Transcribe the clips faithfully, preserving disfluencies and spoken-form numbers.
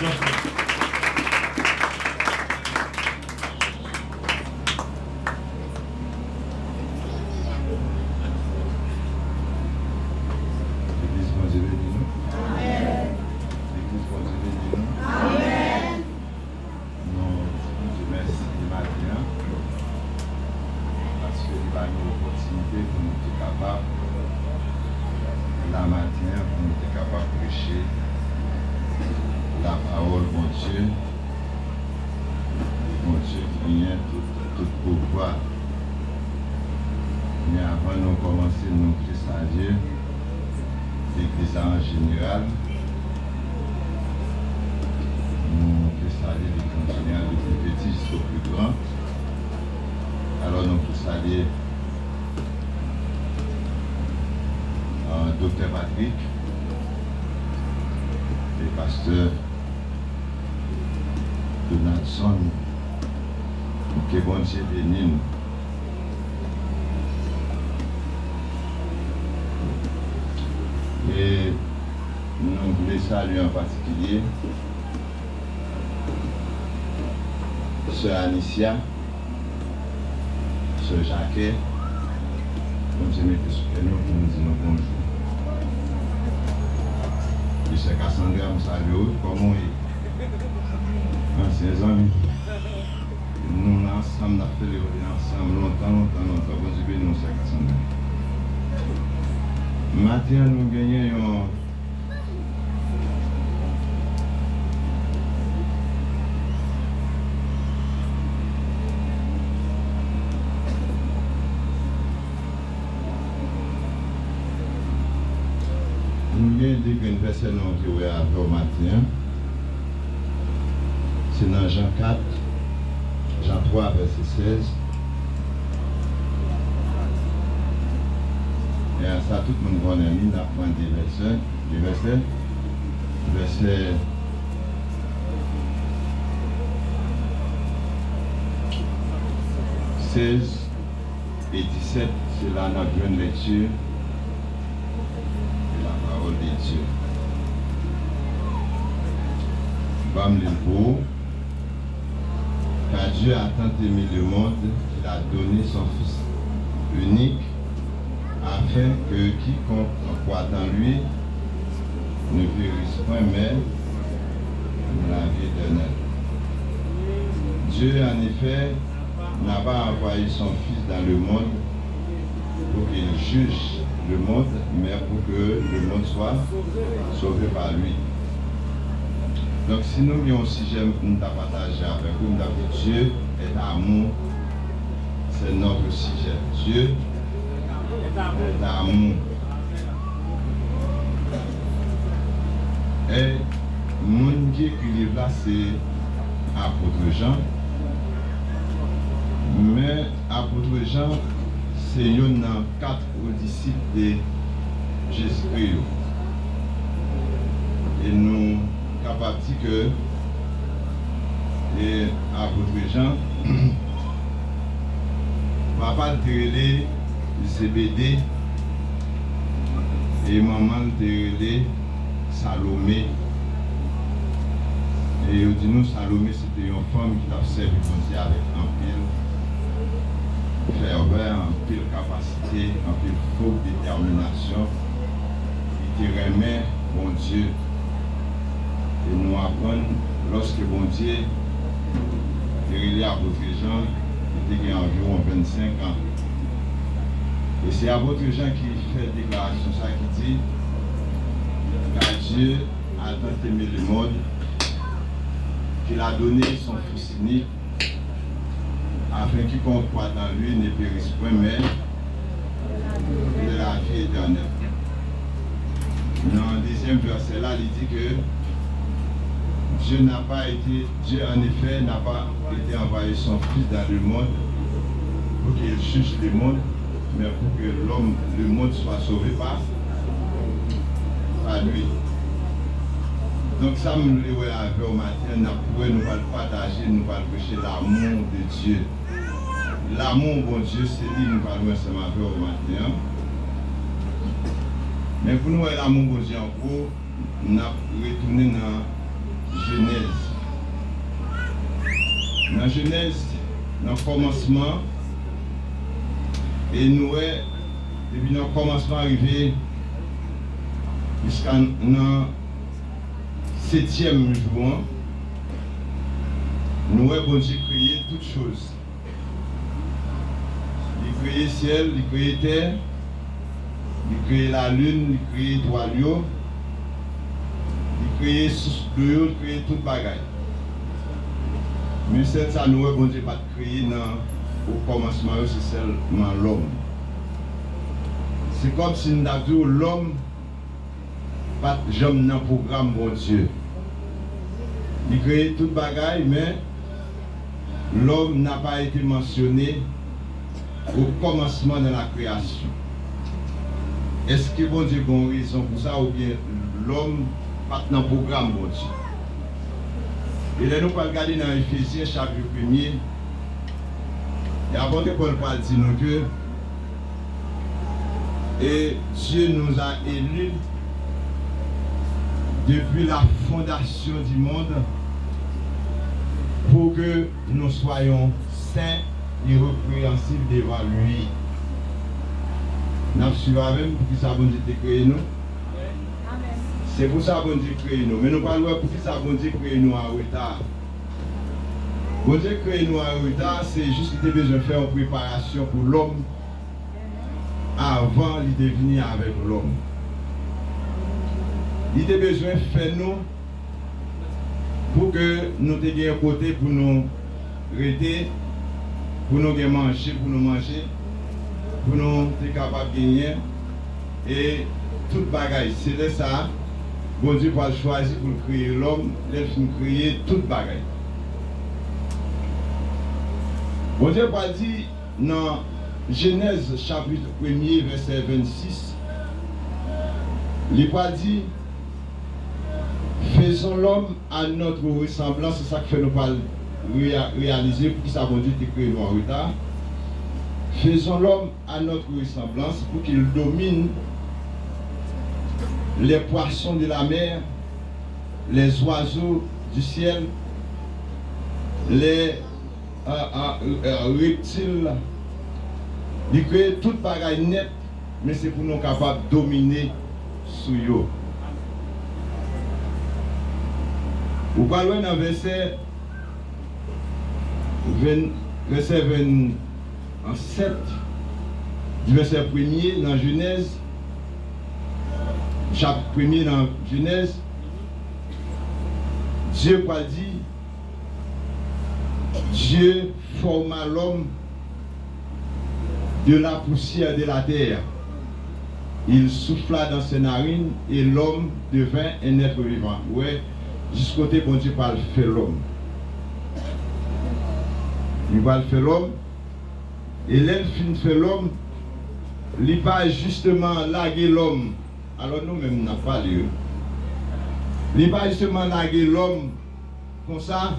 Legliz, Bondye beni nou. Legliz, Bondye beni nou. Nou di Bondye mèsi maten an, paske li ba nou opòtinite pou nou te kapab la maten an, pou nou te kapab preche lapawòl Bondye. Bondye ki genyen tout, tout pouvwa. Men avan nou kòmanse, nou vle salye legliz la an jeneral. Nou vle salye legliz an jeneral, depi piti jiska pi gran. Alò, nou vle salye, euh, Doktè Patrick e pastè Donaldson, ke Bondye beni nou. E nou vle salye an patikilye sè Anicia, sè Jacques, Bondye mete sou kè nou pou nou di nou bonjou. E sè Cassandra, m salye w, kòman w ye? Ansyen zanmi. Nou la ansanm, n ap selebre ansanm lontan, lontan, lontan. Bondye beni w, sè Cassandra. Maten an, nou genyen yon Nou gen de grenn vèsè nou vle wè avè w maten an. Se nan Jan kat, Jan twa, vèsè sèz. E a sa, tout moun konnen li, n ap pran de vèsè, de vèsè, vèsè sèz e disèt, se la n ap jwenn lekti de la parole de Dieu. Ban m li l pou ou. Car Dieu a tant aimé le monde qu'il a donné son Fils unique, afin que quiconque croit en lui ne périsse point, mais ait la vie éternelle. Dieu, en effet, n'a pas envoyé son Fils dans le monde pour qu'il juge le monde, mais pour que le monde soit sauvé par lui. Donk, si nou gen yon sijè pou n ta pataje avèk ou, m ta di, Dieu est amour, c'est notre sujet. Dieu est amour. E moun ki ekri liv la, se apot Jan. Men apot Jan, se youn nan kat disip de Jezikri yo. E nou kapab di ke, e, apot Jan, papa l te rele Zebede, e manman l te rele Salome. E yo di nou Salome se te yon fanm ki t ap sèvi Bondye avèk anpil fèvè, anpil kapasite, anpil fòk detèminasyon. Li te renmen Bondye. E nou aprann, lòske Bondye te rele apot Jan, li te gen anviwon vennsenk an. E se apot Jan ki fè deklarasyon sa ki di, Car Dieu a tant aimé le monde qu'il a donné son Fils unique, afin quiconque croit en lui ne périsse point, mais ait la vie éternelle. Nan dezyèm vèsè la, li di ke Dieu n'a pas été, Dieu en effet n'a pas été envoyé son Fils dans le monde pour qu'il juge le monde, mais pour que l'homme, le monde soit sauvé par, par lui. Donk, sa m vle wè avè w maten, n ap wè, nou pral pataje, nou pral preche l'amour de Dieu. L'amour Bondye, se li nou pral wè ansanm avè w maten an. Men pou nou wè l'amour Bondye an gwo, n ap retounen nan Jenèz. Nan Jenèz, nan kòmansman, e nou wè, depi nan kòmansman rive jiska nan setyèm jou an, nou wè Bondye kreye tout choz. Li kreye syèl, li kreye tè, li kreye lalin, li kreye etwal yo, li kreye sous dlo yo, li kreye tout bagay. Men sèl sa nou wè Bondye pa t kreye nan okòmansman yo, se sèlman lòm. Se kòmsi n ta di w lòm pa t janm nan pwogram Bondye. Li kreye tout bagay, men l'homme n'a pas été mentionné au commencement de la création. Èske Bondye gen yon rezon pou sa, oubyen lòm pa t nan pwogram Bondye? E lè nou pral gade nan Efezyen chapit premye, e apòt Pòl pral di nou ke, et Dieu nous a élus depuis la fondation du monde pour que nous soyons saints, irrépréhensibles devant lui. N ap swiv avè m poukisa Bondye te kreye nou. Se pou sa Bondye kreye nou. Men nou pral wè poukisa Bondye kreye nou an reta. Bondye kreye nou an reta, se jis li te bezwen fè yon preparasyon pou lòm avan li te vini avèk lòm. Li te bezwen fè nou pou ke nou te gen kote pou nou rete, pou nou gen manje pou nou manje, pou nou te kapab genyen, e tout bagay. Se lè sa a, Bondye pral chwazi pou l kreye lòm, lè l fin kreye tout bagay. Bondye pral di nan Jenèz chapit premye, vèsè vennsis, li pral di, Faisons l'homme à notre ressemblance, se sa k fè nou pral reya-, reyalize poukisa Bondye te kreye nou an reta. Faisons l'homme à notre ressemblance pour qu'il domine les poissons de la mer, les oiseaux du ciel, les, euh, euh, euh, reptiles. Li kreye tout bagay nèt, men se pou nou kapab domine sou yo. Ou pral wè nan vèsè ven, vèsè vennsèt, di vèsè premye nan Jenèz, chapit premye nan Jenèz, Dye pral di, Dieu forma l'homme de la poussière de la terre. Il souffla dans ses narines et l'homme devint un être vivant. Ou wè, jis kote Bondye pral fè lòm. Li pral fè lòm, e lè l fin fè lòm, li pa jisteman lage lòm. Alò nou menm n ap pale, wi. Li pa jisteman lage lòm konsa,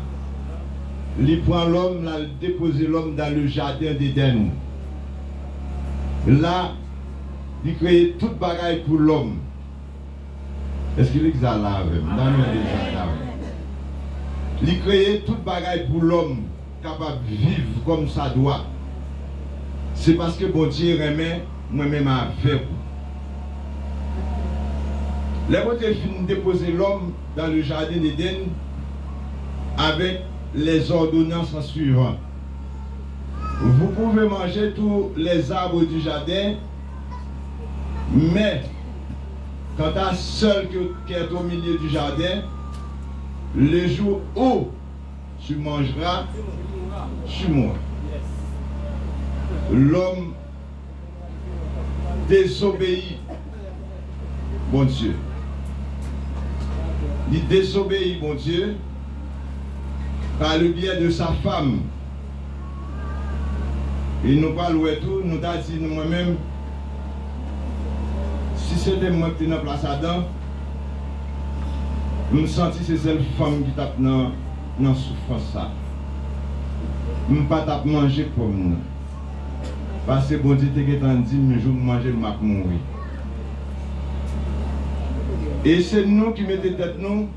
li pran lòm, l al depoze lòm dans le jardin d'Éden. La, li kreye tout bagay pou lòm. Èske legliz la la avè m? Dam yo deja la avè m. Li kreye tout bagay pou lòm kapab viv kòm sa dwa. Se paske Bondye renmen mwen menm avèk ou. Lè Bondye fin depoze lòm dans le jardin d'Éden avec les ordonnances suivantes. Vous pouvez manger tous les arbres du jardin, mais quant à celle que, qui est au milieu du jardin, le jour où tu mangeras, tu mourras. Lòm dezobeyi Bondye. Li dezobeyi Bondye pa le byen de sa fam. E nou pral wè tou, nou ta di nou, mwen menm, si se te mwen ki te nan plas Adan, m santi se sèl fanm ki t ap nan, nan soufrans sa. M pa t ap manje pòm nan. Paske Bondye te gentan di m, jou m manje l, m ap mouri. E se nou ki mete tèt nou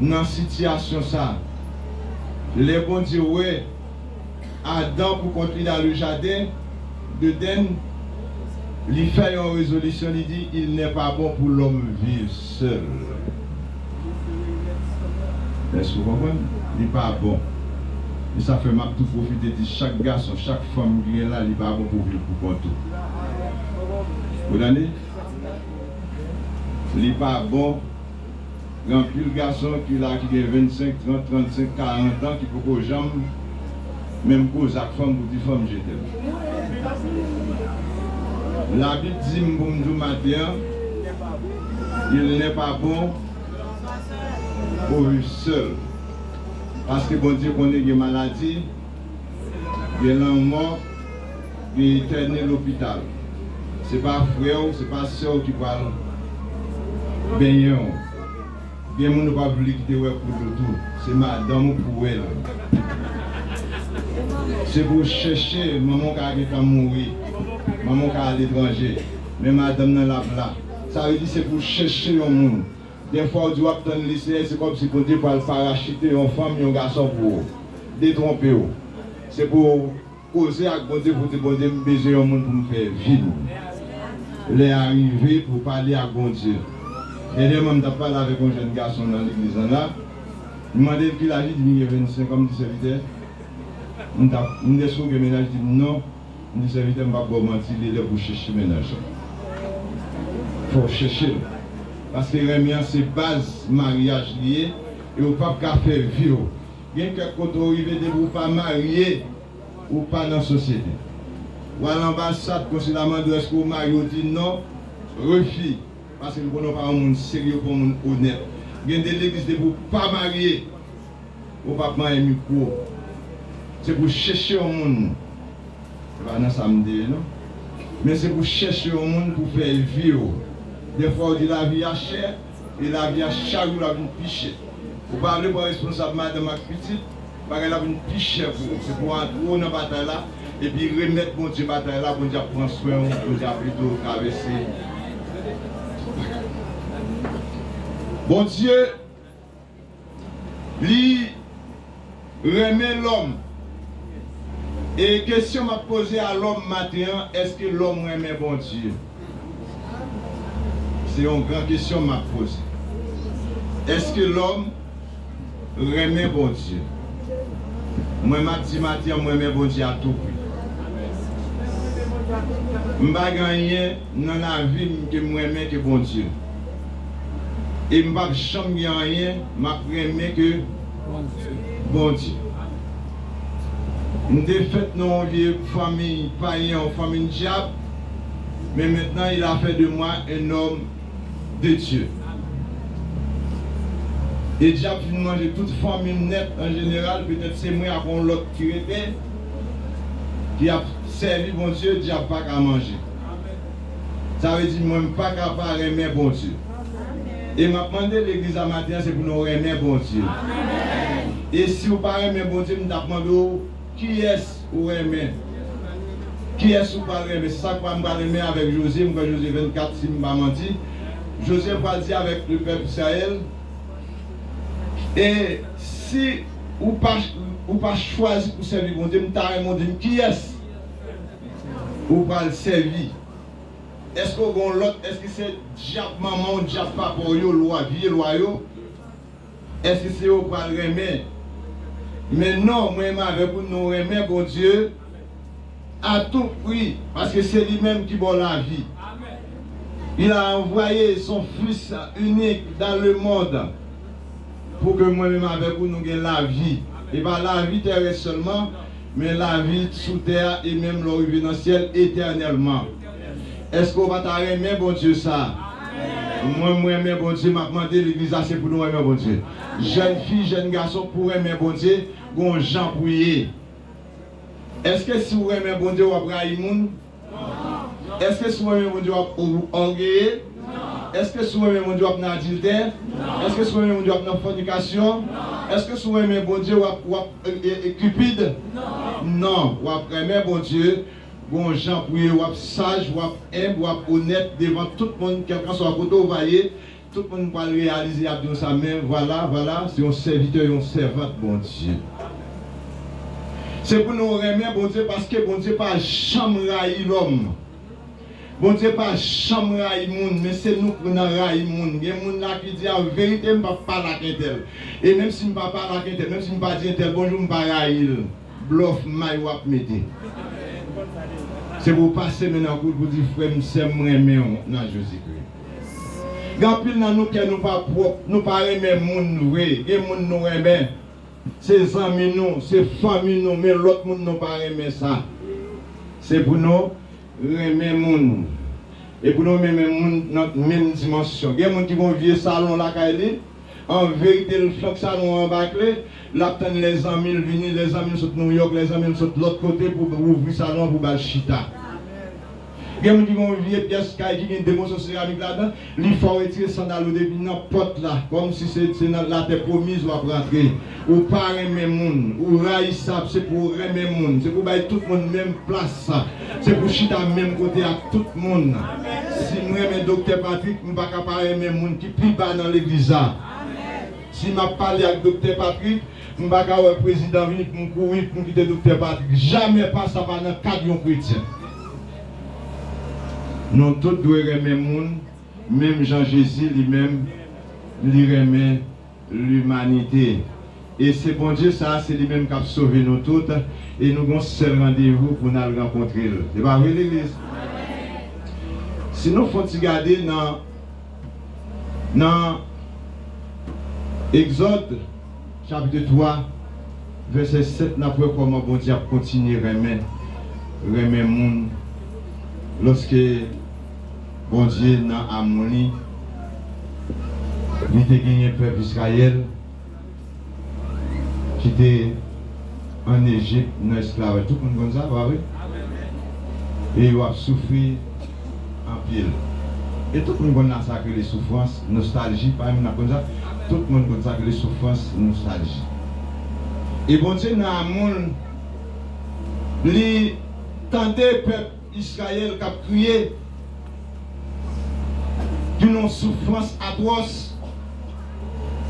nan sitiyasyon sa. Lè Bondye wè Adan pou kont li nan le jaden de Dèn, li fè yon rezolisyon, li di, il n'est pas bon pour l'homme vivre seul. Èske w konprann? Li pa bon. E sa fè m ap tou pwofite di chak gason, chak fanm ki gen la, li pa bon pou viv pou kont ou. Ou tande? Li pa bon. Gen anpil gason ki la ki gen vennsenk, trant, trannsenk, karant an ki poko janm menm koze ak fanm pou di fanm je t'aime. Labib di m pou m di w maten an, il n'est pas bon pour vivre seul. Paske Bondye konnen gen maladi, gen lanmò, gen etène lopital. Se pa frè w, se pa sè w ki pral benyen w. Gen moun ou p ap vle ki te wè kou l tou. Se madanm ou pou wè l. Se pou w chèche, manman w ka gentan mouri. Manman w ka aletranje. Men madanm nan l ap la. Sa vle di se pou w chèche yon moun. Dèfwa w di w ap tann li, Seyè, se kòmsi Bondye pral parachite yon fanm, yon gason pou ou. Detwonpe w. Se pou w koze ak Bondye, pou w di, Bondye, m bezwen yon moun pou m fè vi m. Lè a rive pou w pale ak Bondye. Dènyèman, m t ap pale avèk yon jèn gason nan legliz lan la. M mande l ki laj, li di m gen vennsenk an, m di, sèvitè, m t ap, m di, èske w gen mennaj? Li di m non. M di, sèvitè, m p ap ba w manti, li lè pou w chèche mennaj ou. Fò w chèche l. Paske renmen an se baz maryaj li ye, e w p ap ka fè vi w. Gen kèk kote w rive, depi w pa marye, ou pa nan sosyete. W al anbasad, konsila mande w èske w marye, w di non, refi. Paske m konnen w pa yon moun serye, w pa yon moun onèt. Gen de legliz, depi w pa marye, ou p ap manyen mikwo. Se pou chèche yon moun. Se pa nan sa m te ye, non. Men se pou chèche yon moun pou fè vi w. Dèfwa, w di lavi a chè, e lavi a chak jou l ap vin pi chè. Ou pa vle pran responsab madanm ak pitit, bagay la vin pi chè pou ou. Se pou w antre w nan batay la, epi remèt Bondye batay la, Bondye ap pran swen w, Bondye ap ede w travèse. Bondye, li renmen lòm. E kesyon m ap poze a lòm maten an, èske lòm renmen Bondye? Se yon gran kesyon m ap poze. Èske lòm renmen Bondye? Mwen, m ap di maten an, m renmen Bondye a tou pri. M pa gen anyen nan lavi m ke m renmen ke Bondye. E m p ap janm gen anyen m ap renmen ke Bondye. M te fèt nan yon vye fanmi payen, yon fanmi dyab, men mentnan, il a fait de moi un homme de Dieu. E dyab fin manje tout fanmi m nèt an jeneral, petèt se mwen ak yon lòt ki rete, ki ap sèvi Bondye, dyab pa ka manje. Sa vle di mwen m pa ka pa renmen Bondye. E m ap mande legliz la maten an, se pou nou renmen Bondye. E si w pa renmen Bondye, m t ap mande w, kiyès ou renmen? Kiyès ou pral renmen? Se sa k pa m pral renmen avèk Jozye, m kwè Jozye vennkat, si m pa manti. Jozye pral di avèk le pèp Izrayèl, e si ou pa, ou pa chwazi pou sèvi Bondye, m ta renmen w di m kiyès ou pral sèvi. Èske w gen yon lòt? Èske se dyab manman w, dyab papa w yo, lwa, vye lwa yo? Èske se yo w pral renmen? Men non, mwen menm avèk ou, nou renmen Bondye a tou pri, paske se li menm ki ba w lavi. Il a envoyé son Fils unique dans le monde pou ke mwen menm avèk ou, nou gen lavi. E pa lavi terès sèlman, men lavi sou tè a, e menm lè w rive nan syèl, etènèlman. Èske w pa ta renmen Bondye sa? Mwen, m renmen Bondye, m ap mande legliz la, se pou nou renmen Bondye. Jèn fi, jèn gason, pou renmen Bondye, gon jan pou ye. Èske si w renmen Bondye, w ap rayi moun? Èske si w renmen Bondye, w ap o-, ògeye? Èske si w renmen Bondye, w ap nan adiltè? Èske si w renmen Bondye, w ap nan fònikasyon? Èske si w renmen Bondye, w ap, w ap, e, e, e, kipid? Non, w ap renmen Bondye. Gon jan pou ye, w ap saj, w ap enb, w ap onèt devan tout moun, kèlkanswa kote w va ye. Tout moun pral reyalize, y ap di w sa, men vwala, vwala, se yon sèvitè, yon sèvant Bondye. Se pou nou renmen Bondye, paske Bondye pa janm rayi lòm. Bondye pa janm rayi moun, men se nou k nan rayi moun. Gen moun la ki di, an verite, m p ap pale ak entèl. E menm si m pa pale ak entèl, menm si m pa di entèl bonjou, m pa rayi l. Blòf may w ap mete. Se pou w pase men nan kou l pou di, frè m, sè m, m renmen w nan Jezikri. Gen anpil nan nou kè nou pa pwòp, nou pa renmen moun vre. Gen moun nou renmen. Se zanmi nou, se fanmi nou, men lòt moun nou pa renmen sa. Se pou nou renmen moun. E pou nou renmen moun nan menm dimansyon. Gen moun ki gon vye salon lakay li, an verite, l flank salon an anba kle, l ap tann lèzanmi l vini, lèzanmi l sot Nouyòk, lèzanmi l sot lòt kote pou ouvri salon an pou ba l chita. Gen moun ki gen yon vye pyès kay ki gen de moso seramik ladan, li fè w retire sandal ou depi nan pòt la, kòmsi se, se nan latè pwomiz w ap rantre. Ou pa renmen moun, ou rayisab, se pou w renmen moun, se pou w bay tout moun menm plas, se pou w chita menm kote ak tout moun. Si m renmen Doktè Patrick, m pa ka pa renmen moun ki pi ba nan legliz la. Si m ap pale ak Doktè Patrick, m pa ka wè prezidan vini pou m kouri pou m kite Doktè Patrick. Jamè pa, sa pa nan kad yon kretyen. Nou tout dwe renmen moun, menm jan Jezi li menm, li renmen limanite. E se Bondye sa a, se li menm k ap sove nou tout, e nou gon sèl randevou pou n al rankontre l. Se pa vre, legliz? Si nou fè yon ti gade nan, nan Egzòd, chapit twa, vèsè sèt, n ap wè kòman Bondye ap kontinye renmen, renmen moun. Lòske Bondye nan amou li, li te genyen pèp Izrayèl ki te ann Ejip nan esklavaj. Tout moun konn sa, pa vre? E yo ap soufri anpil. E tout moun konn sa k rele soufrans, nostalji, pa moun ap konn sa. Tout moun konn sa k rele soufrans, nostalji. E Bondye nan amou l, li tande pèp Izrayèl k ap kriye, ki nan soufrans atwòs,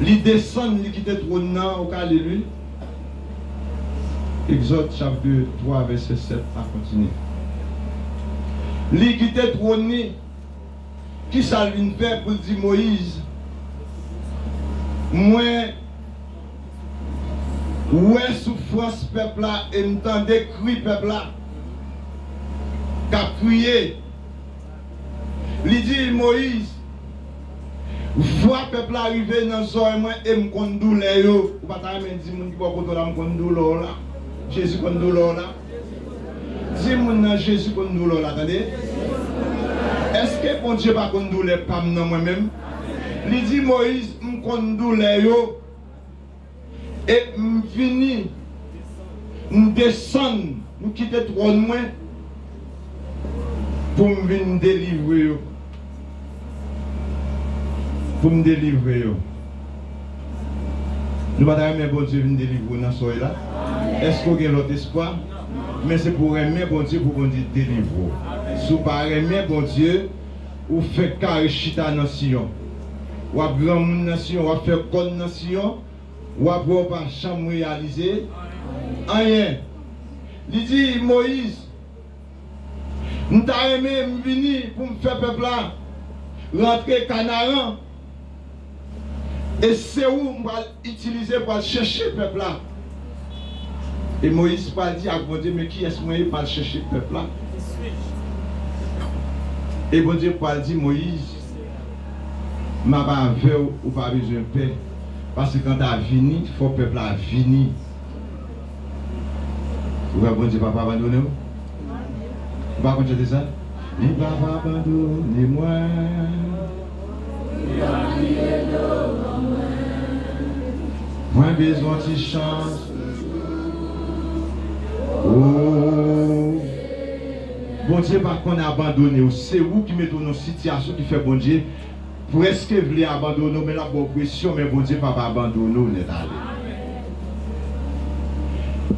li desann, li kite twòn nan, ou ka li li. Egzòd chapit twa, vèsè sèt a kontinye. Li kite twòn li, kisa l vin fè pou l di Moyiz, mwen wè soufrans pèp la e m tande kri pèp la k ap kriye. Li di Moyiz, vwa pèp la rive nan zòrèy mwen e m konn doulè yo. Ou pa ta renmen di moun ki bò kote w la, m konn doulè w la? Jezi konn doulè w la? Di moun nan, Jezi konn doulè w la, tande. Èske Bondye pa konn doulè pa m nan mwen menm? Li di Moyiz, m konn doulè yo. E m vini, m desann, m kite twòn mwen pou m vin delivre yo. Pou m delivre yo. Nou pa ta renmen Bondye vin delivre w nan sa w ye la? Èske w gen lòt espwa? Men se pou w renmen Bondye, pou Bondye delivre w. Si w pa renmen Bondye, ou fenk kare chita nan Siyon. W ap granmoun nan Siyon, w ap fè kòn nan Siyon, w ap wè w pa janm reyalize anyen. Li di Moyiz, m ta renmen m vini pou m fè pèp la rantre Kanaran. E se ou m pral itilize pou al chèche pèp la. E Moyiz pral di ak Bondye, men kiyès mwen ye pou al chèche pèp la? E Bondye pral di Moyiz, m ap avè w, ou pa bezwen pè. Paske kan ta vini, fò pèp la vini. Ou wè Bondye p ap abandone w? Ou pa konn chante sa? Li p ap abandone mwen. Mwen bezwen ti chans. Oh. Bondye pa konn abandone w. Se ou ki mete w nan sitiyasyon ki fè Bondye prèske vle abandone w, men l ap ba w presyon, men Bondye p ap abandone w nèt ale.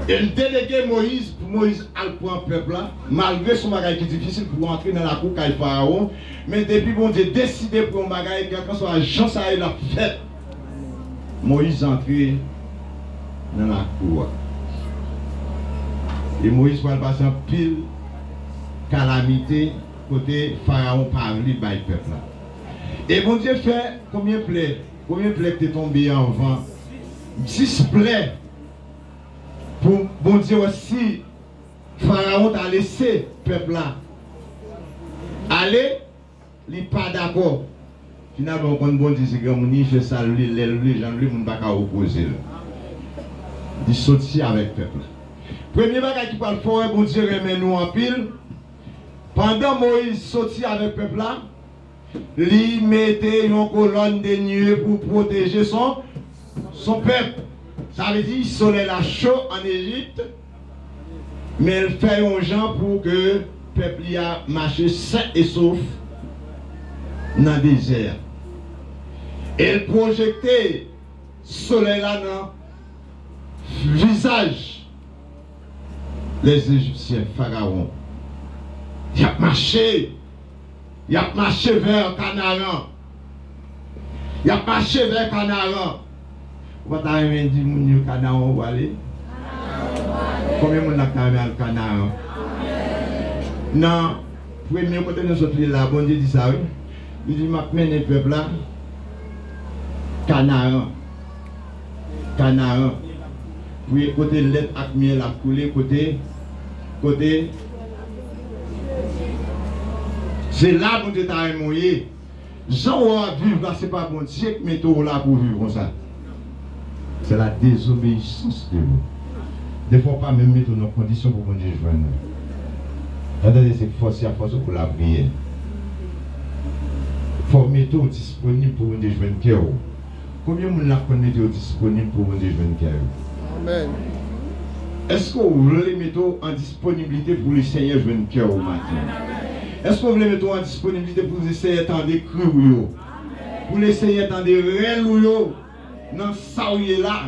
E l delege Moyiz Moyiz al pran pèp la, malgre se yon bagay ki difisil pou antre nan lakou kay Farawon, men depi Bondye deside pou yon bagay, kèlkanswa jan sa ye, l ap fèt. Moyiz antre nan lakou a. E Moyiz pral pase anpil kalamite kote Farawon pa vle bay pèp la. E Bondye fè konbyen plè? Konbyen plè ki te tonbe anvan? Dis plè pou Bondye wè si Farawon ta lese pèp la ale, li pa dakò. Finalman, ou konn Bondye se granmoun, li fè sa l vle, lè l vle, jan l vle, moun pa ka opoze l. Li soti avèk pèp la. Premye bagay ki pral fè w wè Bondye renmen nou anpil, pandan Moyiz soti avèk pèp la, li mete yon kolòn de nye pou pwoteje son, son pèp. Sa vle di, solèy la cho ann Ejip, men l fè yon jan pou ke pèp li a mache sen e sof nan dezè a. E l pwojekte solèy la nan vizaj lèzejipsyen, Farawon. Y ap mache, y ap mache vè Kanaran. Y ap mache vè Kanaran. Ou pa ta renmen di moun yo Kanaran ou prale? Konbyen moun la k ta renmen al Kanaran? Nan premye kote nou sot li la, Bondye di sa, wi. Li di, "M ap mennen pèp la Kanaran." Kanaran. Wi, kote lèt ak myèl ap koule, kote, kote. Se la Bondye ta renmen w ye. Jan w ap viv la, se pa Bondye k mete w la pou w viv konsa. Se la désobéissance de vous. Defwa, w pa menm mete w nan kondisyon pou Bondye jwenn ou. Tande, se fòse a fòse w pou lapriyè. Fò w mete w disponib pou Bondye jwenn kè w. Konbyen moun la konn mete yo disponib pou Bondye jwenn kè yo? Amèn. Èske w vle mete w an disponiblite pou Lesenyè jwenn kè w maten? Èske w vle mete w an disponiblite pou Lesenyè tande kri w yo? Pou Lesenyè tande rèl ou yo nan sa w ye la?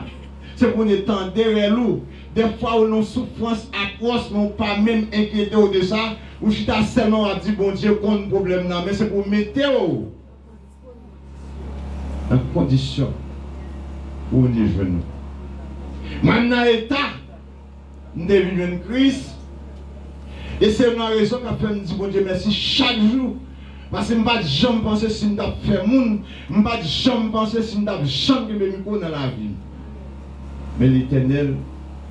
Se pou Bondye tande rèl ou. Dèfwa ou nan soufrans atwòs, men w pa menm enkyete w de sa. Ou chita sèlman w ap di, "Bondye konn pwoblèm nan," men se pou w mete w nan kondisyon pou w vin jwenn nou. Mwen, m nan eta m te vin jwenn Kris, e se youn nan rezon k ap fè m di Bondye mèsi chak jou, paske m pa t janm panse si m t ap fè moun, m pa t janm panse si m t ap janm kenbe mikwo nan lavi m. Men Letènèl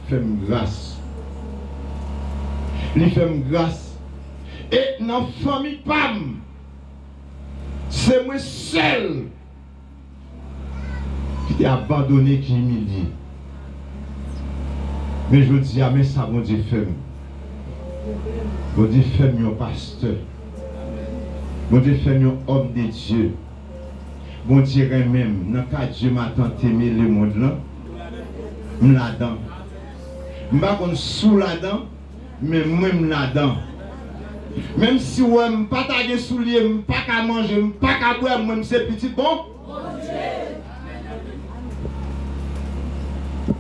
fè m gras. Li fè m gras. E nan fanmi pa m, se mwen sèl ki te abandone, ki imilye. Men jodi a, men sa Bondye fè m. Bondye fè m yon pastè. Bondye fè m yon homme de Dieu. Bondye renmen m. Nan ka Dieu m'a tant aimé le monde lan, m ladan. M pa konn si w ladan, men mwen m ladan. Menm si w wè m pa ta gen soulye, m pa ka manje, m pa ka bwè, mwen m se pitit bon.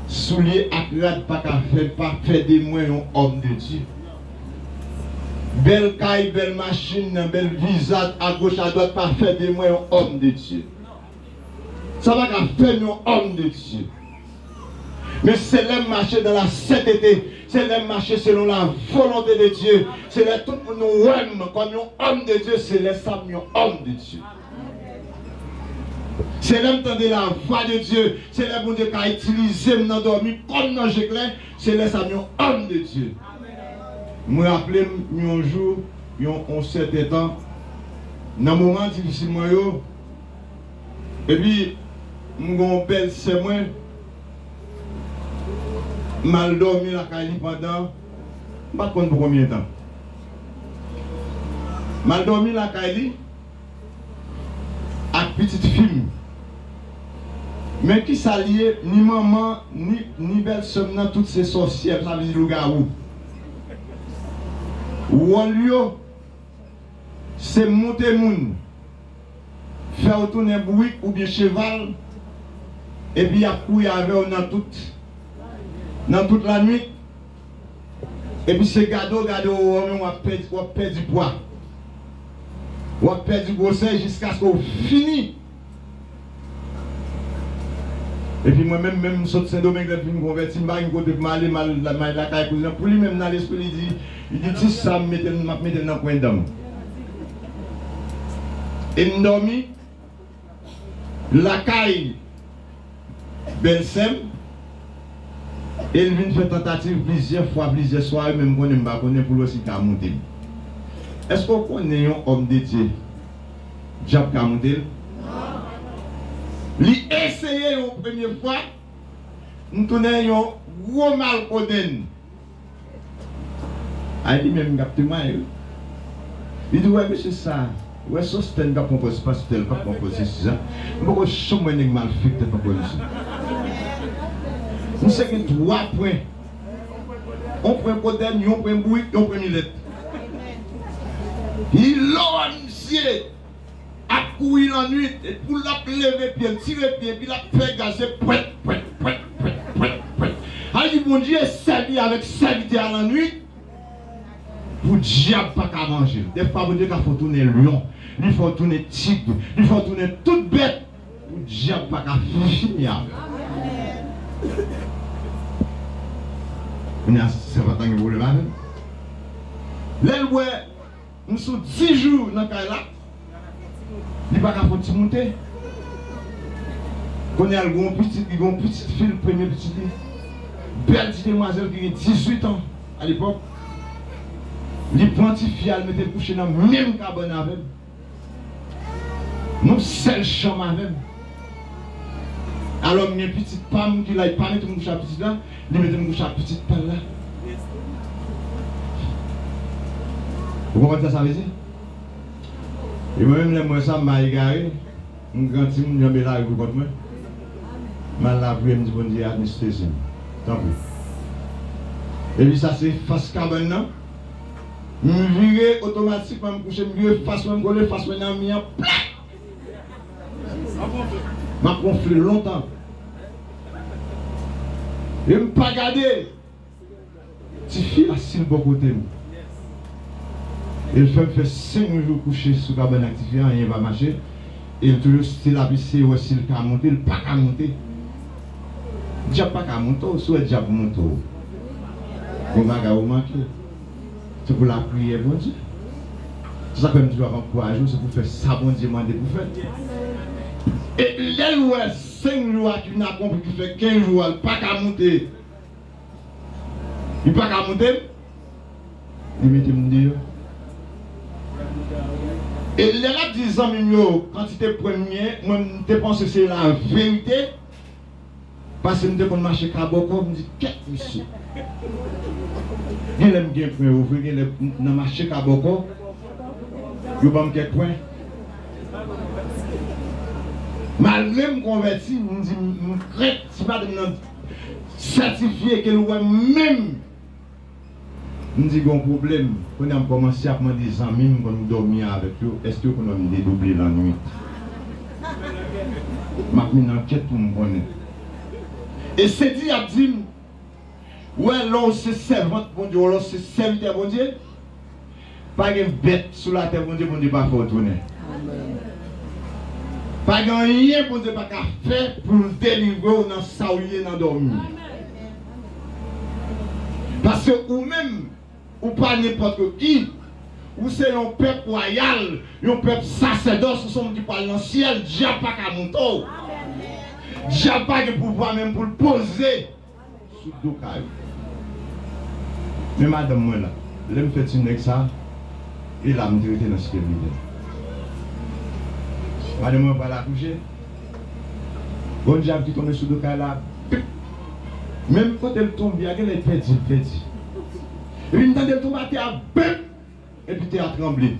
Soulye ak rad pa ka fè, pa fè de mwen yon homme de Dieu. Bèl kay, bèl machin, bèl vizaj agoch adwat pa fè de mwen yon homme de Dieu. Sa pa ka fè m yon homme de Dieu. Men se lè m mache dans la sainteté, se lè m mache selon la volonté de Dieu, se lè tout moun wè m kòm yon homme de Dieu, se lè sa m yon homme de Dieu. Se lè m tande la voix de Dieu, se lè Bondye ka itilize m nan dòmi kòm nan je klè, se lè sa m yon homme de Dieu. Mwen raple m yon jou, yon, yon sèten tan, nan moman difisil mwen yo, epi m gen yon bèl sè mwen, m al dòmi lakay li pandan, m pa t konn pou konbyen tan. M al dòmi lakay li ak pitit fi m. Men kisa l ye, ni manman, ni, ni bèlsè m nan, tout se sòsyè, sa vle di lougawou. Wòl yo, se moute moun, fè w tounen bourik oubyen cheval, epi y ap kouri avè w nan tout, nan tout lannwit. Epi se gade w, gade w, w menm w ap pèdi, w ap pèdi pwa. W ap pèdi gwosè jiskaske w fini. Epi mwen menm, menm m sot Sendomeng, lè m fin konvèti, m pa gen kote pou m ale, m al, m al lakay kouzen an. Pou li menm, nan lespri, li di, li di, "Ti sa, m mete l, m ap mete l nan kwen dan m." E m dòmi lakay bèlsè m, e l vin fè tantativ plizyè fwa, plizyè sware, men m konnen m pa konnen pou l wè si l ka moute m. Èske w konnen yon òm de Dye, dyab ka moute l? Li eseye yon premye fwa, m tounen yon gwo malkodenn. Ay, li menm k ap temwaye, wi. Li di, "Wè mesye sa, wè Sostèn k ap pran pòz pastè, l k ap pran pòz sesi sa. M poko janm wè nèg malfektè pran pòz sa. Misye gen twa pwen. Yon pwen kodèn, yon pwen bourik, yon pwen milèt." Li lò a misye ap kouri lannwit, e pou l ap leve pye l, tire pye, epi l ap fè gaz, se pwèt, pwèt, pwèt, pwèt, pwèt, pwèt. Sa vle di Bondye sèvi avèk sèvitè a lannwit pou dyab pa ka manje l. Dèfwa Bondye ka fè w tounen lyon, li fè w tounen tig, li fè w tounen tout bèt pou dyab pa ka fini avè w. Kounye a, sèvant lan gen pwoblèm avè m. Lè l wè m sou dis jou nan kay la, li pa ka fè yon ti moute. Kounye a, l gen yon pitit, li gen yon pitit fi l, premye pitit li. Bèl ti demwazèl ki gen dizuit an alepòk. Li pran tifi a, l mete l kouche nan menm kabann avè m. Nan yon sèl chanm avè m. Alò, m gen pitit pa m ki la, li pa mete m kouche ak pitit la, li mete m kouche ak pitit pa l la. Ou konprann sa sa vle di? E mwen menm, lè m wè sa, m pa egare, m gran timoun, m janbe lari pou kont mwen. M al lapriyè, m di Bondye, anestezi m, tanpri. Epi sa se fas kabann nan. M vire otomatikman, m kouche, m vire fas mwen, m kole fas mwen nan mi an, plak! M ap wonfle lontan. E m pa gade. Tifi a, si l bò kote m. E l fè m fè senk jou kouche sou kabann ak tifi a, anyen pa mache. E l toujou still ap eseye wè si l ka moute, l pa ka moute. Dyab pa ka moute w, si w wè dyab moute w, gon bagay ou manke. Se pou lapriyè Bondye. Se sa k fè m toujou ap ankouraje w, se pou fè sa Bondye mande pou fè. E lè l wè senk jou a ki vin akonpli, ki fè kenz jou a, l pa ka moute. Li pa ka moute m, li mete m deyò. E lè l ap di zanmi m yo kantite pwen m gen, mwen m te panse se laverite, paske m te konn mache ka bòkò, m di, "Kèt misye." Genlè m gen pwen yo vre, genlè m nan mache ka bòkò, yo ban m kèk pwen. Malgre m konvèti, m di, m krent, si pa t nan sètifye ke l wè m menm, m di gon pwoblèm. Kounye a m kòmanse ap mande zanmi m m konn dòmi avèk yo, èske yo konn wè m dedouble lannwit? M ap mennen ankèt pou m konnen. E se di y ap di m, wè, lè w se sèvant Bondye, lè w se sèvitè Bondye, pa gen bèt sou latè Bondye, Bondye pa fè w tounen. Pa gen anyen Bondye pa ka fè pou l delivre w nan sa w ye nan dòmi. Paske ou menm, ou pa nenpòt ki. Ou se yon pèp wayal, yon pèp sasèdòs, ou se yon moun ki pral nan syèl, dyab pa ka moute w. Dyab pa gen pouvwa menm pou l poze sou do kay ou. Men madanm mwen la, lè m fè ti nèg sa, e la m te rete nan Site Militè. Madanm mwen pral akouche, gon dyab ki tonbe sou do kay la, bip! Menm kote l tonbe a, genlè l pèdi, l pèdi. Epi m tande l tonbe atè a, bip! Epi tè a tranble.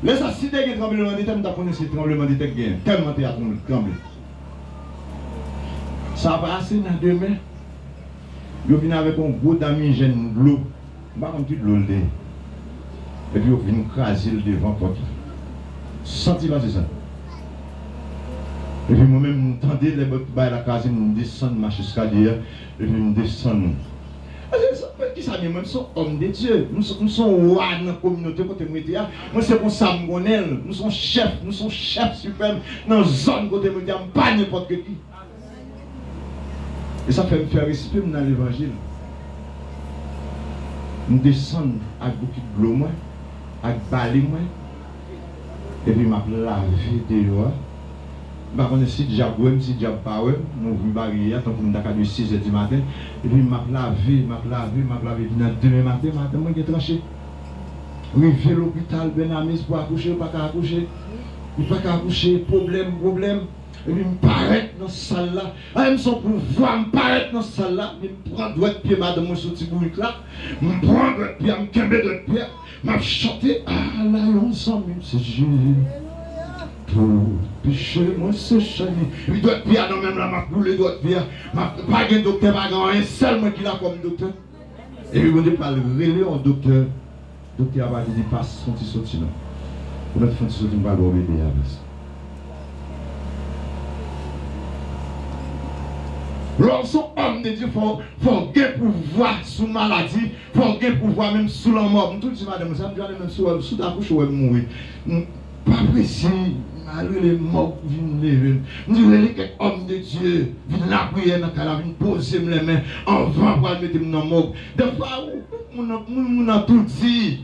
Lè sa, si te gen tranblemanntè, m t ap konnen se tranblemanntè k genyen, tèlman tè a tranble. Sa pa ase, nan demen, yo vin avèk yon gwo damijèn dlo. M pa konn ki dlo l te ye. Epi yo vin kraze l devan pòt la. Santi pase sa. Epi mwen menm, m tande lè bagay la kraze, m desann mach eskalye a, epi m desann. Ase sa, men ki Sa, men mwen, m se yon òm de Dye. M se, m se yon wa nan kominote kote m rete a. Mwen, se konsa m konnen l. M se yon chèf, m se yon chèf siprèm nan zòn kote m rete a. M pa nenpòt ki. E sa fè m fè respè m nan levanjil. M desann ak bokit dlo mwen, ak bale mwen, epi m ap lave deyò a. M pa konnen si dyab wè m, si dyab pa wè m, m ouvri baryè a, tankou m ta ka dwe sizè di maten, epi m ap lave, m ap lave, m ap lave, epi nan demen maten, madanm mwen gen tranche. Rive lopital, Bènamis pou akouche, li pa ka akouche. Li pa ka akouche, pwoblèm, pwoblèm. Epi m parèt nan sal la. Ay, m se yon pouvwa, m parèt nan sal la. Men m pran dwèt pye madanm mwen sou ti bourik la. M pran dwèt pye a, m kenbe dwèt pye a. M ap chante, ala yon zanmi m se Jezi. Pou peche mwen se chani. Epi dwèt pye a nan men m la, m ap boule dwèt pye a. M ap, pa gen doktè, pa gen anyen, sèl mwen ki la kòm doktè. Epi Bondye pral rele yon doktè. Doktè a pa di li pa santi soti non. Ou mèt fè yon ti soti, m pral ba w bebe a, baz. Lè w se yon òm de Dye, fò, fò w gen pouvwa sou maladi, fò w gen pouvwa menm sou lanmò. M toujou di madanm mwen sa, m di, "Madanm, menm si w wè m, si w ta kouche, w wè m mouri." M, pa prese, m al rele mòg pou vin leve m. M di, "Rele kèk òm de Dye, vin lapriyè nan kay la, vin poze m lèmen anvan pou al mete m nan mòg." Dèfwa, ou, ou, moun nan, moun, moun nan tou di.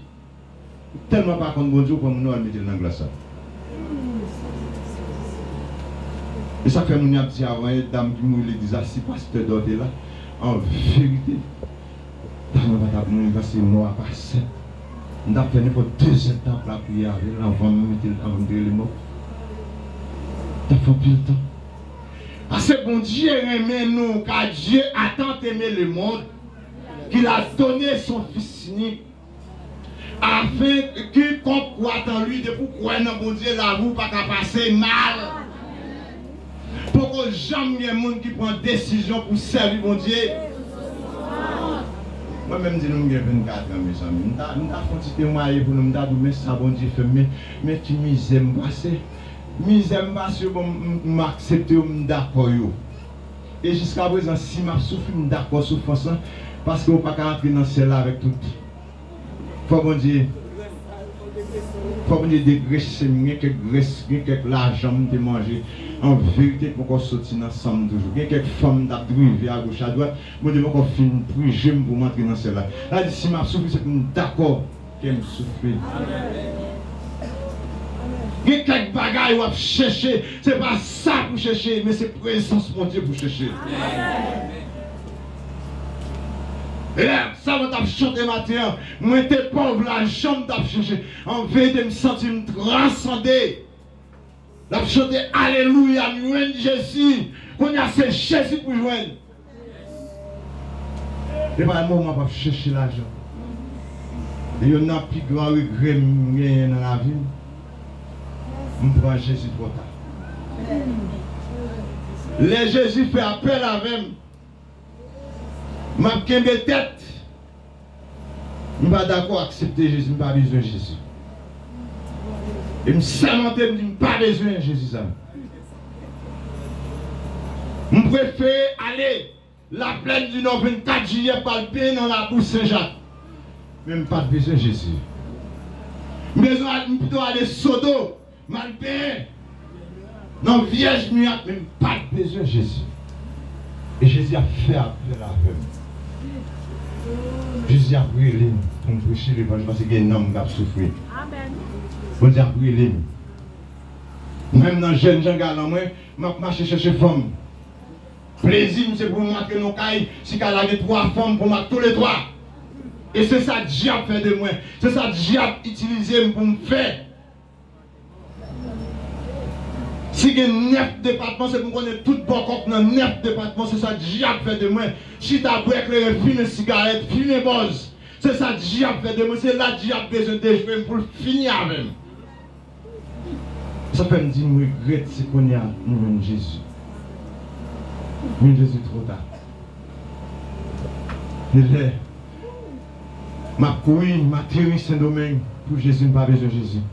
Ou tèlman pa konn Bondye, ou pran moun nan, w al mete l nan glas la. E sa k fè moun yo ap di avan, e dam ki mouri legliz la, si pastè Dò te la, an verite, dam nan pa t ap mouri, paske mò a pa senp. M t ap fè nenpòt dezèdtan ap lapriyè avè l anvan m mete l, anvan m te rele mò. M t ap fè anpil tan. Paske Bondye renmen nou, car Dieu a tant aimé le monde, qu'il a donné son Fils unique, afin que quiconque croit en lui, depi w kwè nan Bondye, lavi w pa ka pase mal. Poko janm gen moun ki pran desizyon pou sèvi Bondye. Mwen menm di nou m gen vennkat an, mezanmi. M ta, m ta fè yon ti temwaye pou nou, m ta di w, men sa Bondye fè m, men, men ki mizè m pase. Mizè m pase yo, bon, m, m, m aksepte yo, m dakò yo. E jiskaprezan, si m ap soufri, m dakò soufrans lan, paske ou pa ka antre nan syèl la avèk tout. Fò Bondye, fò Bondye degrese m, gen kèk grès, gen kèk lajan m te manje. An verite, k poko soti nan san m toujou. Gen kèk fanm m t ap drive agoch adwat, Bondye poko fin prije m pou m antre nan syèl la. Sa di, si m ap soufri, se pou m dakò kè m soufri. Gen kèk bagay w ap chèche, se pa sa pou chèche, men se prezans Bondye pou chèche. E lè sa mwen t ap chante maten an, mwen te pòv, lajan m t ap chèche. An verite, m santi m transande. L ap chante alelouya, m jwenn Jezi. Kounye a se Jezi pou jwenn. E pa moman m ap chèche lajan. E youn nan pi gran regrè m genyen nan lavi m, m pran Jezi twò ta. Lè Jezi fè apèl avè m, m ap kenbe tèt. M pa dakò aksepte Jezi, m pa bezwen Jezi. E m sèmante, m di, m pa bezwen Jezi sa. M prefere ale Laplèn di Nò vennkat jiyè pou al benyen nan Labou Sen Jak. Men m pa t bezwen Jezi. M bezwen al, m pito ale Sodo. M al benyen nan Vyèj Mirak, men m pa t bezwen Jezi. E Jezi ap fè apèl avè m. Jezi ap rele m pou m preche levanjil paske gen nanm k ap soufri. Bondye ap rele m. Mwen menm nan jènjan galan mwen, m ap mache chèche fanm. Plezi m se pou m antre nan kay, si kay la gen twa fanm, pou m ak touletwa. E se sa dyab fè de mwen. Se sa dyab itilize m pou m fè. Si gen nèf depatman, se pou m konnen tout bòkòk nan nèf depatman, se sa dyab fè de mwen. Chita, bwè kleren, fimen sigarèt, fimen bòz. Se sa dyab fè de mwen. Se la dyab bezwen dejwe m pou l fini avè m. Sa fè m di m regrèt se kounye a m jwenn Jezi. M jwenn Jezi twò ta. E lè m ap kouri, m ateri Sendomeng pou Jezi, m pa bezwen Jezi.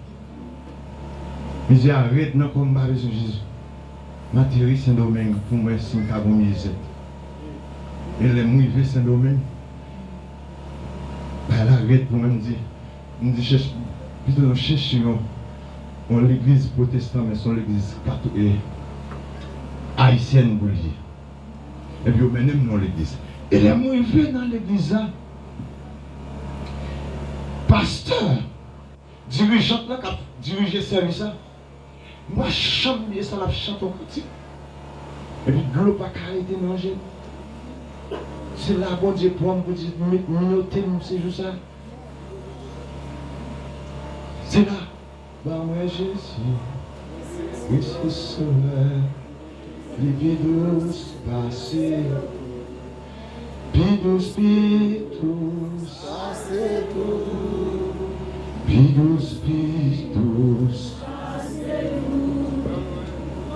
Mizè a rèd nan kò m, m pa bezwen Jezi. M ateri Sendomeng pou m wè si m ka gon mizè. E lè m rive Sendomeng, Bagay la rèd pou mwen, m di, m di chèch, pito nou chèche yon, yon legliz pwotestan, men se yon legliz kato-, e, ayisyèn pou l ye. Epi yo mennen m nan legliz. E lè m rive nan legliz la, pastè, dirijant lan k ap dirije sèvis la, m pa janm bliye sa, l ap chante yon kantik. Epi dlo pa ka rete nan je l. Se la Bondye pran m pou di, "Mi-, note m se jou sa." Se la, "Ban mwen Jezi, wi se Sovè, li pi dous pase, pi dous, pi dous, pi dous, pi dous."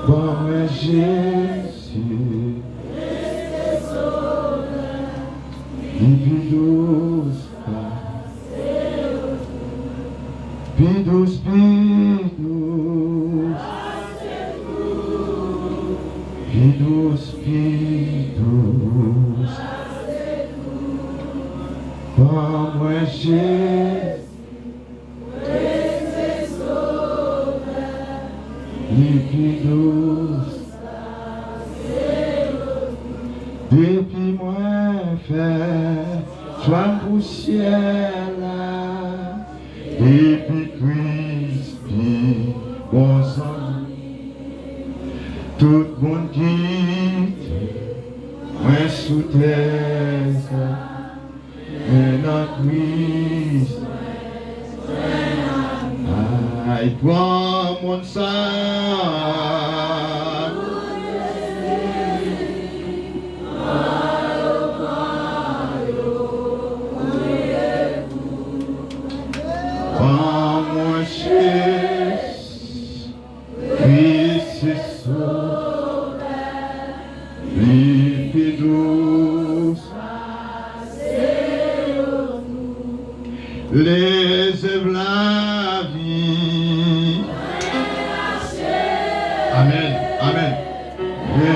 Ban mwen Jezi, li pi dous pase, pi dous, pi dous, pi dous, pi dous. Ban mwen Jezi. Li pi dous. Depi mwen fè chwa m pou syèl la, epi Kris pi bon zanmi. Tout moun kite mwen sou tè sa. Men nan Kris, ay, pran moun sa. Pran moun Jezi. Kris se Sovè, li pi dous. Les œuvres lavi. Amèn, amèn. Lè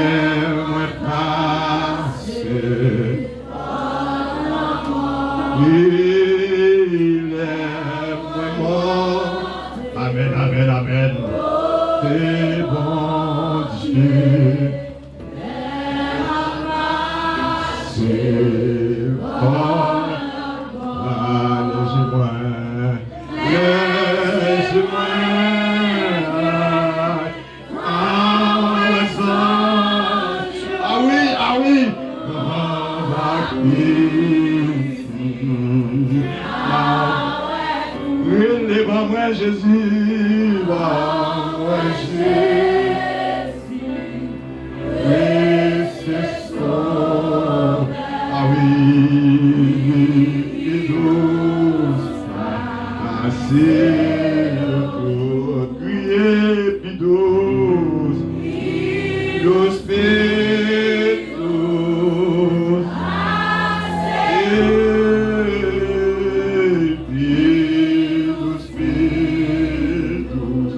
mwen pase. Wi, lè mwen mò. Amèn, amèn, amèn. Se Bondye. Se Bondye. Leve mwen. Leve mwen. Ah wi, ah wi. Rele, ban mwen Jezi, ban mwen Jezi. Rese sou, ah wi, pi dous pase tout. Kriye pi dous, dous pi dous. Pi dous, pi dous.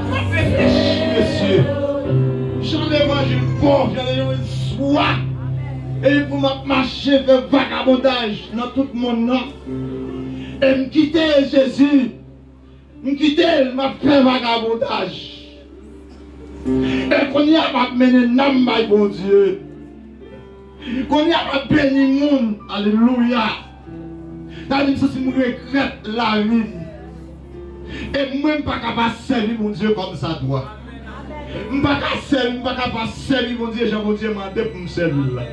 M ap reflechi, mesye. Jan levanjil bon, jan levanjil swa. Epi pou m ap mache fè vagabondaj nan tout mond nan. E m kite Jezi. M kite l, m ap fè vagabondaj. E kounye a m ap mennen nanm bay Bondye. Kounye a m ap beni moun. Alelouya. Sa vle di m santi m regrèt lavi m. E mwen m pa ka pa sèvi Bondye kòm sa dwa. M pa ka sèvi, m pa ka pa sèvi Bondye jan Bondye mande pou m sèvi l la.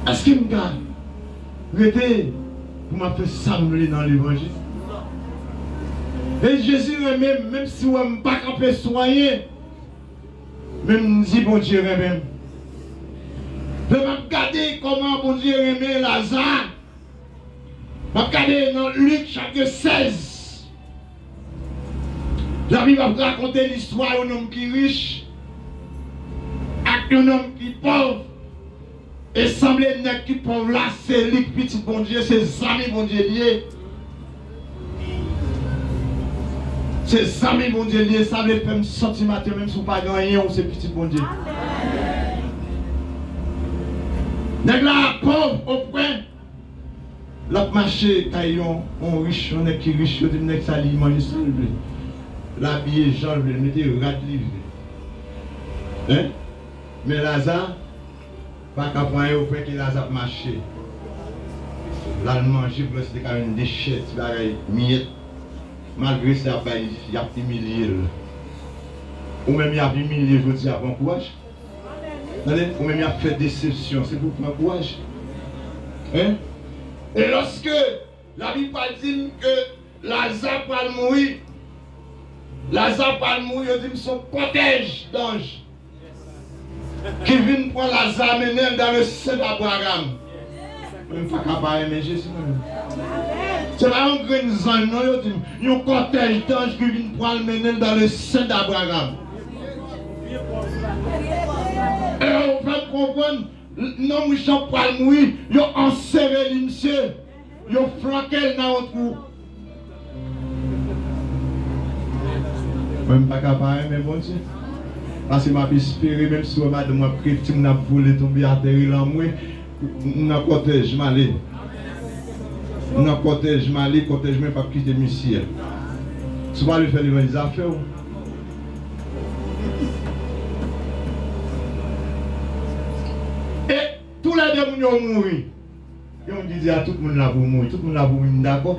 Èske m ka rete pou m ap fè sa m vle nan levanjil? E Jezi renmen m, menm si w wè m pa kanpe sou anyen, men m di Bondye renmen m. Lè m ap gade kòman Bondye renmen Laza, m ap gade nan Lik chapit sèz. Labib ap rakonte listwa yon nonm ki rich. Yon nonm ki pòv, e sanble nèg ki pòv la, se li k pitit Bondye, se zanmi Bondye li ye. Se zanmi Bondye li ye, sa vle fè m santi maten, menm si w pa gen anyen, ou se pitit Bondye. Nèg la pòv, opwen, l ap mache kay yon, yon rich, yon nèg ki rich, yo di m nèg sa li manje sa l vle. L abiye jan l vle, l mete rad li vle. Hein? Men Laza pa ka pran yo, fè ke Laza ap mache. L al manje, pou lè se te ka jwenn de chè, ti bagay, miyèt. Malgre sa, y ap bay, y ap imilye l. Ou menm, y ap imilye jodi a, pran kouraj. Tande, ou menm y ap fè desepsyon, se pou w pran kouraj. Hein? E lòske Labib pral di m ke Laza pral mouri, Laza pral mouri, yo di m se yon kòtèj danj ki vin pran Laza, mennen l dans le sein d'Abraham. Mwen pa ka pa renmen Jezi, mwen. Se pa yon grenn zanj, non, yo di m. Yon kòtèj danj ki vin pran l, mennen l dans le sein d'Abraham. E yo fè m konprann, nonm Jan pral mouri, yo anseveli misye, yo flanke l nan yon twou. Mwen, m pa ka pa renmen Bondye. Paske m ap espere, menm si w wè madanm mwen ap kriye, timoun ap vole, tonbe atè, rele anmwe, m nan kòtèj, m ale. M nan kòtèj, m ale, kòtèj mwen p ap kite misye. Si w pa vle fè levanjil, zafè w. E toulède moun yo mouri. Gen moun ki di a tout moun la pou mouri, tout moun la pou mouri, m dakò.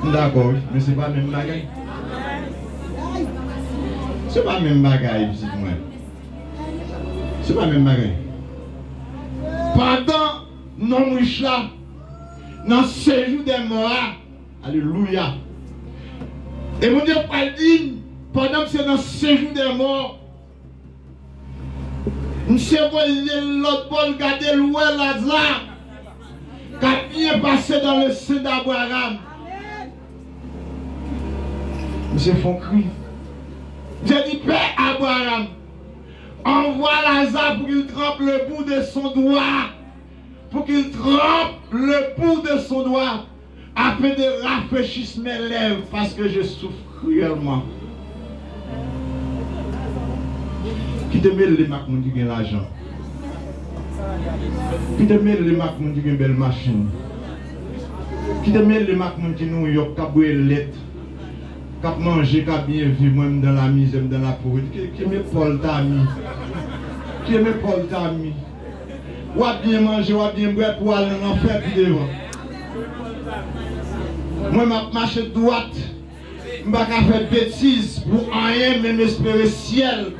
M dakò, wi, men se pa menm bagay. Se pa menm bagay, pitit mwen. Se pa menm bagay. Pandan nonm rich la nan sejou dè mò a, alelouya. E Bondye pral di m, pandan misye nan sejou dè mò, misye voye l lòt bò, l gade, l wè Laza k ap byen pase dans le sein d'Abraham. Misye fè yon kri. Misye di, Père Abraham, envoie Lazare pour qu'il trempe le bout de son doigt, pour qu'il trempe le bout de son doigt, afin de rafraîchir mes lèvres, parce que je souffre cruellement. Kite mele m ak moun ki gen lajan. Kite mele m ak moun ki gen bèl machin. Kite mele m ak moun ki Nouyòk, k ap bwè lèt, k ap manje, k ap byen viv. Mwen, m dans la misère, m dans la pauvreté. Ki, ki men Pòl Tami? Ki men Pòl Tami? W ap byen manje, w ap byen bwè pou w al nan lanfè pi devan. Mwen, m ap mache dwat. M pa ka fè betiz pou anyen, men m espere syèl.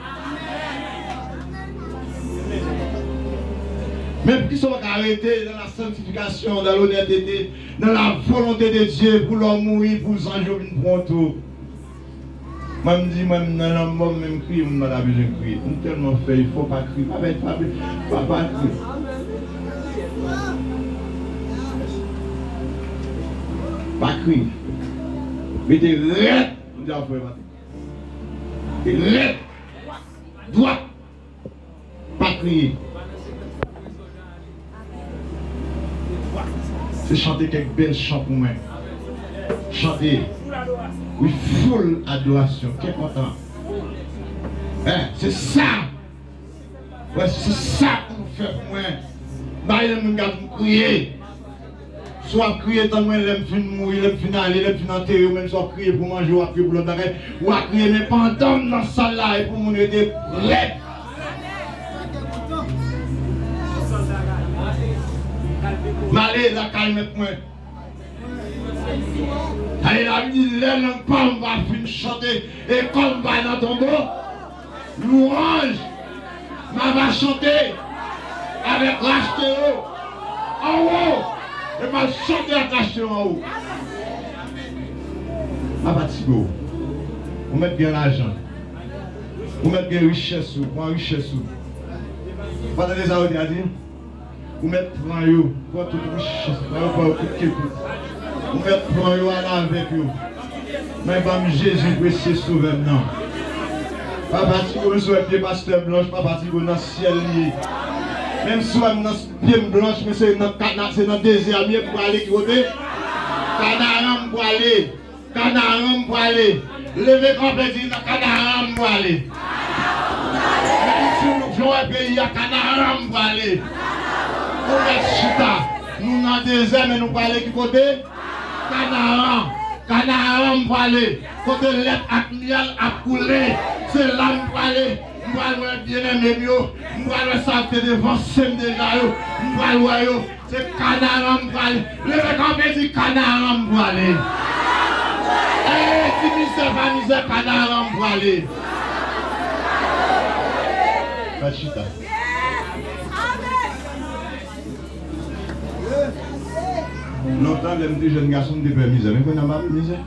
Men poukisa w pa ka rete dans la sanctification, dans l'honnêteté, dans la volonté de Dieu, pou lè w mouri, pou zanj yo vin pran w tou? Mwen, m di, mwen, m nan lanmò, m menm kriye, moun pa ta bezwen kriye. M tèlman fè efò, pa kriye. Pa fè, pa, pa, pa kriye. Pa kriye. Rete rèd. M di a frè maten. Rèd. Dwat. Pa kriye. Se chante kèk bèl chan pou mwen. Chante. Wi, full adorasyon. Kè kontan. Hein, se sa. Wè, se sa pou nou fè pou mwen. M pa renmen moun k ap kriye. Si w ap kriye, tann mwen lè m fin mouri, lè m fin ale, lè m fin antere w, menm si w ap kriye pou manje, w ap kriye pou lòt bagay, w ap kriye, men pandan m nan sal la, e pou moun rete prèt. M ale lakay mèt mwen. Sa vle di, lè lang pa m va fin chante, e kò m va nan tonbo, lwanj m ava chante avèk rachte yo anwo, e m al chante ak rachte yo anwo. Pa fatige w. Ou mèt gen lajan. Ou mèt gen richès ou, pran richès ou. Ou pa tande sa yo te a di? Ou mèt pran yo, pran tout richès, pran yo, pran yo kout ke kout. Ou mèt pran yo, ale avèk yo. Men ban m Jezi presye sovè m nan. Papa Tigo, m sou pye pastè Blanch, Papa Tigo nan syèl li ye. Menm si w wè m nan pye m blanch, men se nan kana, se nan dezè m ye, m prale ki kote? Kanaran m prale. Kanaran m prale. Leve kanpe, di nan Kanaran m prale. Menm si nou jan wè peyi a, Kanaran m prale. Nou mèt chita. Nou nan dezè, men nou prale ki kote? Kanaran. Kanaran m prale. Kote lèt ak myèl ap koule. Se la m prale. M pral wè byeneme m yo. M pral wè sa k te devanse m deja yo. M pral wè yo. Se Kanaran m prale. Leve kanpe, di Kanaran m prale. Ee, di mizè pa mizè, Kanaran m prale. Fè chita. Lontan, lè m te jèn gason, m te pè mizè. Men kounye a, m pa pè mizè.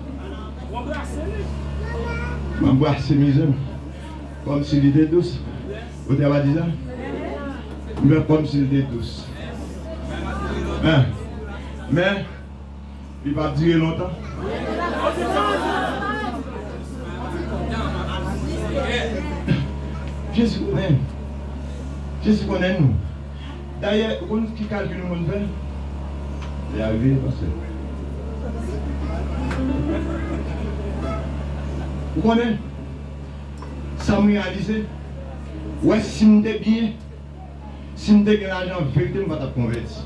M anbrase mizè m. Kòmsi li te dous. Ou te pa di sa? Men kòmsi li te dous. Hein? Men, li p ap dire lontan. Jezi konnen. Jezi konnen nou. Dayè, ou konn ki kalkil nou konn fè? Li a rive, pastè. Ou konnen? Sa m reyalize, wè, si m te byen, si m te gen lajan, verite, m pa t ap konvèti.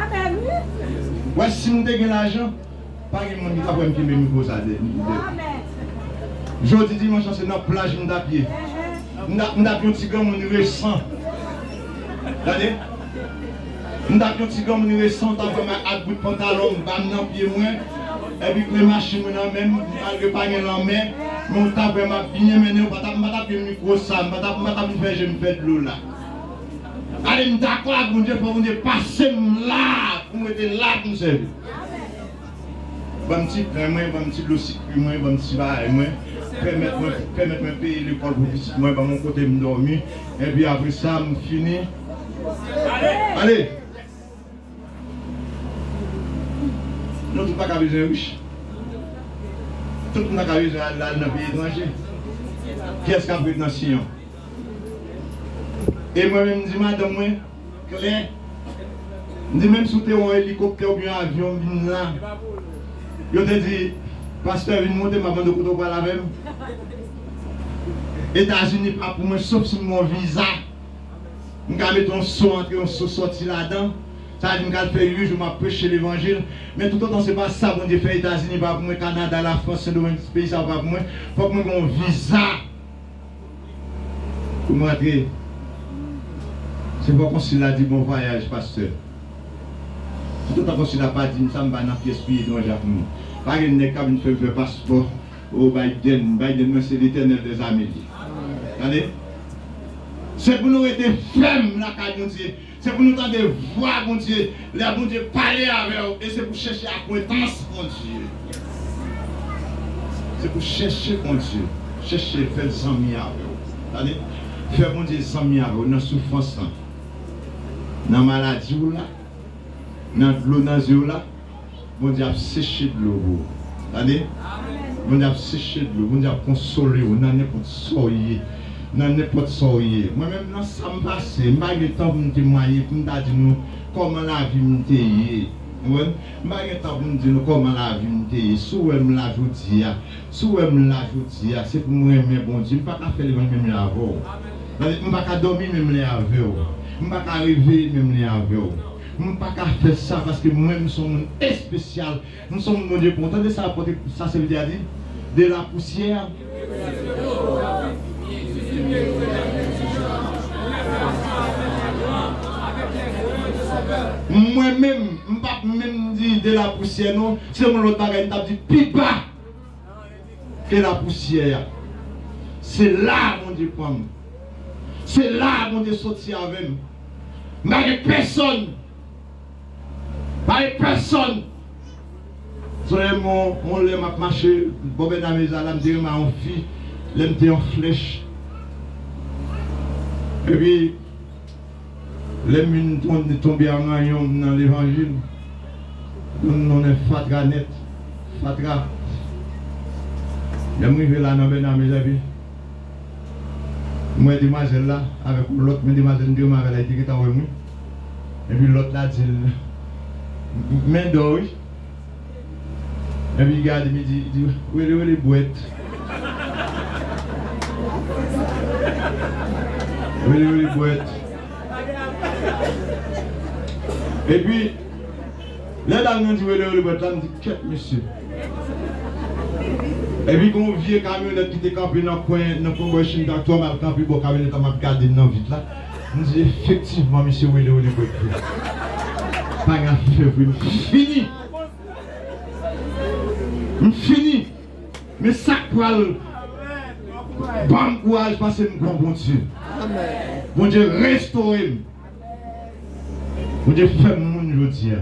Amèn, wi. Wè, si m te gen lajan, pa gen moun ki t ap wè m kenbe mikwo sa de, de. Amèn. Jodi dimanch lan, se nan plaj m t ap ye. M t ap, m t ap yon ti granmoun resan. Tande? M t ap yon ti granmoun resan, w t ap wè m ak, ak bout pantalon m, ba m nan pye mwen, epi kle machin mwen nan men m, malgre pa gen lanmè, men w t ap wè m ap byen mennen, w pa t ap, m pa t ap gen mikwo sa, m pa t ap, m pa t ap vin fè je m fè dlo la. Ale, m dakò ak Bondye, fò Bondye pase m la, pou m rete la, pou m sèvi. Ban m ti pen mwen, ban m ti dlo sikre mwen, ban m ti bagay mwen. Pèmèt mwen, pèmèt mwen peye lekòl pou pitit mwen, ban m yon kote m dòmi. Epi apre sa, m fini. Ale! Nou tout pa ka bezwen rich. Tout moun pa ka bezwen al, al nan peyi etranje. Kiyès k ap ret nan Siyon? E mwen menm, m di madanm mwen, klè. M di, menm si w te wè yon elikoptè oubyen yon avyon vin la, yo te di, pastè, vin monte, m ap mande w kote w pral avè m. Etazini pa pou mwen, sof si m gen yon viza. M ka mete yon so antre, yon so sòti ladan. Sa vle di m ka al fè uit jou m ap preche levanjil. Men toutotan se pa sa Bondye fè, Etazini pa pou mwen, Kanada, Lafrans, Sendomeng, peyi sa yo pa pou mwen. Fòk mwen gen yon viza. Pou m rantre, se fò konsil la di bon vwayaj, pastè. Toutotan konsil la pa di m sa, m pa nan pyès peyi etranje ak moun. Pa gen nèg k ap vin fè m fè paspò. O Biden, Biden mwen se Letènèl dèzame li. Tande? Se pou nou rete fèm lakay Bondye. Se pou nou tande vwa Bondye, lè Bondye pale avè w, e se pou chèche akwentans Bondye. Se pou chèche Bondye, chèche fè zanmi avè w. Tande? Fè Bondye zanmi avè w nan soufrans lan, nan maladi w la, nan dlo nan zye w la. Bondye ap seche dlo pou ou. Tande? Bondye ap seche dlo, Bondye ap konsole w nan nenpòt sa w ye. Nan nenpòt sa w ye. Mwen menm nan sa m pase, m pa gen tan pou m temwaye, pou m ta di nou kòman lavi m te ye. Ou konprann? M pa gen tan pou m di nou kòman lavi m te ye. Si w wè m la jodi a, si w wè m la jodi a, se pou m renmen Bondye. M pa ka fè levanjil menm lè avè w. Tande? M pa ka dòmi menm lè avè w. M pa ka reveye menm lè avè w. M pa ka fè sa paske mwen, m se yon moun espesyal. M se yon moun Bondye pran. Tande sa, sa sèvitè a di? De la poussière. Mwen menm, m p ap menm di de la poussière non. Se yon lòt bagay, m t ap di pi ba ke la poussière. Se la Bondye pran m. Se la Bondye soti avè m. M pa gen pèsonn. Pa gen pèsonn. Sonje m, yon, yon lè m ap mache bò bèt lamezi la, m te renmen yon fi, lè m te yon flèch. Epi, lè m vin ton-, tonbe an ranyon nan levanjil, yon nonm fatra nèt, fatra. Lè m rive la nan Bèna, mezanmi, m wè demwazèl la avèk yon lòt, men demwazèl m te renmen avè l la, li te gentan wè m, wi. Epi lòt la di l, "M endò, wi." Epi li gade m, li di, li di, "Wele, wele, bwèt. Wele, wele, bwèt." Epi, lè dam nan di, "Wele, wele, bwèt" la, m di, "Kèt, mesye." Epi, gen yon vye kamyonèt ki te kanpe nan kwen, nan kwen bò Chin Tractor, m al kanpe bò kamyonèt la, m ap gade l nan vit la. M di, "Efektivman, mesye, wele, wele, bwèt vre." Pa gen afè vre, m fini. M fini. Men sa k pral ban m kouraj, paske m gen yon Bondye. Bondye restore m. Bondye fè m moun jodi a.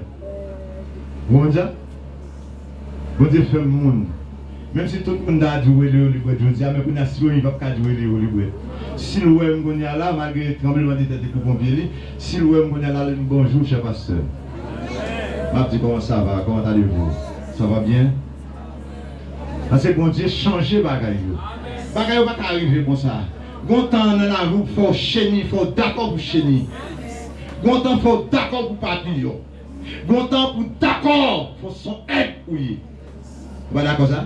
Bondye, Bondye fè m moun. Menm si tout moun ta di, "Wele, wele, bwèt" jodi a, men kounye a, si Remy p ap ka di, "Wele, wele, bwèt." Si l wè m kounye a la, malgre tranblemanntè te koupe yon pye li, si l wè m kounye a la, li di, "Bonjou, chè pastè." M ap di, "Comment ça va? Comment allez-vous? Ça va bien?" Paske Bondye chanje bagay yo. Bagay yo pa ka rive konsa. Gon tan nan lavi w, fò w cheni, fò w dakò pou cheni. Gon tan fò w dakò pou papiyò. Gon tan pou w dakò, fò w se yon èg ou ye. Ou pa dakò sa?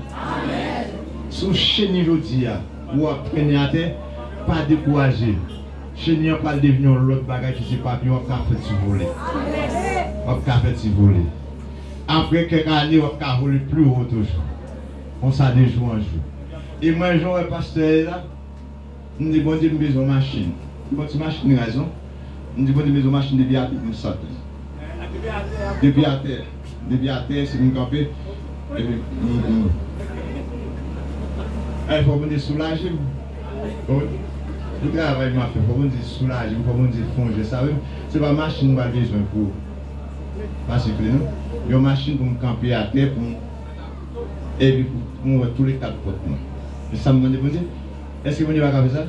Si w cheni jodi a, ou ap trennen atè, pa dekouraje. Cheni an pral devni yon lòt bagay ki se papiyò, w ap ka fè ti vole. W ap ka fè ti vole. Apre kèk ane, w ap ka vole pli wo toujou. Konsa de jou an jou. E mwen, jan w wè pastè a ye la, m di, "Bondye, m bezwen yon machin." Yon ti machin raz, non. M di, "Bondye, m bezwen yon machin depi atè pou m sot." Depi atè, depi atè, si m kanpe, epi, mm, mm. Ay, fò Bondye soulaje m. Bon, pou travay m ap fè, fò Bondye soulaje m, fò Bondye fè yon jès avè m. Se pa machin m pral bezwen pou matrikile, non. Yon machin pou m kanpe atè, pou m, epi pou, pou m wè tou le kat pòt mwen. E sa m mande Bondye, èske Bondye pa ka fè sa?